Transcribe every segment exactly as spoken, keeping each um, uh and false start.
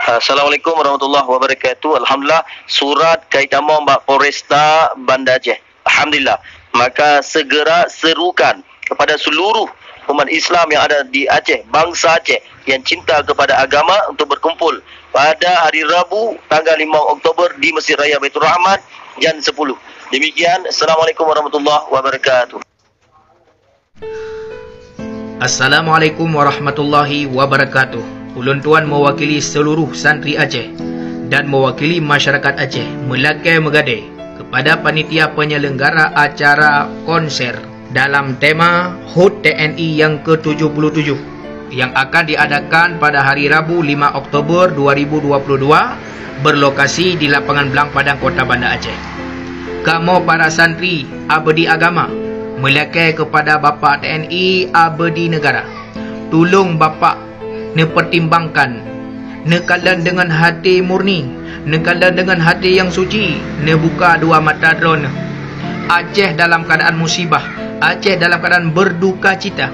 Assalamualaikum warahmatullahi wabarakatuh. Alhamdulillah, surat ka itamong bak Polresta Banda Aceh. Alhamdulillah. Maka segera serukan kepada seluruh umat Islam yang ada di Aceh, bangsa Aceh yang cinta kepada agama untuk berkumpul pada hari Rabu tanggal lima Oktober di Masjid Raya Baitur Rahman jam sepuluh. Demikian, Assalamualaikum warahmatullahi wabarakatuh. Assalamualaikum warahmatullahi wabarakatuh. Ulôn tuan mewakili seluruh santri Aceh dan mewakili masyarakat Aceh meulakée meugadée kepada panitia penyelenggara acara konser dalam tema HUT TNI yang ketujuh puluh tujuh yang akan diadakan pada hari Rabu lima Oktober dua ribu dua puluh dua, berlokasi di Lapangan Blang Padang, Kota Banda Aceh. Kamoe para santri abdi agama meulakée kepada Bapak TNI abdi negara, tulông Bapak neupertimbangkan, neukalon deungon hati murni, neukalon deungon hati nyang suci, neubuka dua mata droeneuh. Aceh dalam keadaan musibah, Aceh dalam keadaan berduka cita.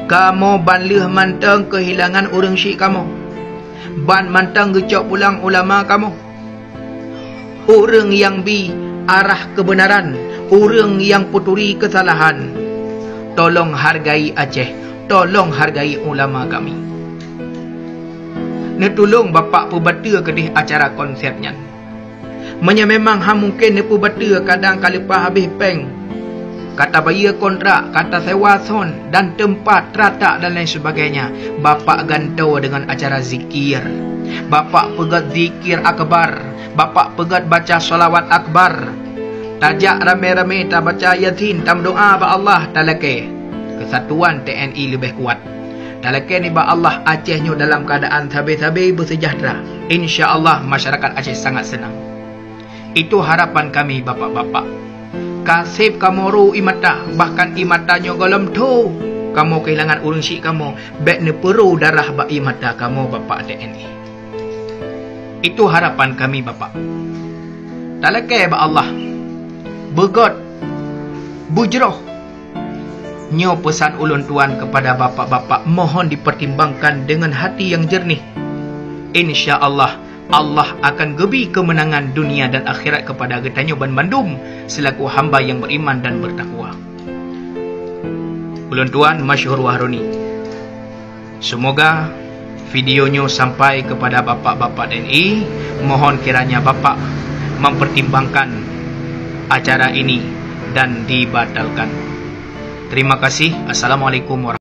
Kamoe ban lheueh mantong keuhilangan ureuëng syiek kamoe. Ban mantong geucok pulang ulama kamoe. Ureuëng nyang bi arah keubeunaran, ureuëng nyang peuturi keusalahan. Tolong hargai Aceh, tolong hargai ulama kami. Neutulông Bapak peubateue keudeh acara konsep nyan. Meunyoe memang hana mungken neupeubateue, kadang ka leupah habéh péng, ka tabayeue kontrak, ka tasewa son dan teumpat, ratak dan lain sebagainya, Bapak gantoe deungon acara zikir. Bapak peugét zikir akbar, Bapak peugét baca shalawat akbar. Tajak ramé-ramé tabaca Yasin, tameudoá bak Allah, talakée keusatuan TNI leubeh kuat. Talakée nibak Allah Aceh nyoe dalam keuadaan sabe-sabe beuseujahteura. Insya Allah masyarakat Aceh sangat seunang. Itu harapan kami, bapak-bapak. Ka seb kamoe ro ie mata, bahkan ie mata nyoe gohlom tho kamoe keuhilangan ureuëng syiek kamoe, bék neupeuro darah bak ie mata kamoe, Bapak TNI. Itu harapan kami, Bapak. Talakée bak Allah, beugét, beujroh. Nyoe peusan ulôn tuan kepada bapak-bapak, mohon dipertimbangkan deungon hati nyang jeureunih. Insya Allah, Allah akan geubri keumeunangan dunia dan akhirat kepada geutanyoe banmandum selaku hamba nyang beriman dan bertakwa. Ulôn tuan Masyhur Wahroni. Semoga video nyoe sampai kepada bapak-bapak TNI. Mohon kiranya bapak mempertimbangkan acara ini dan dibatalkan. Terima kasih. Assalamualaikum warahmatullahi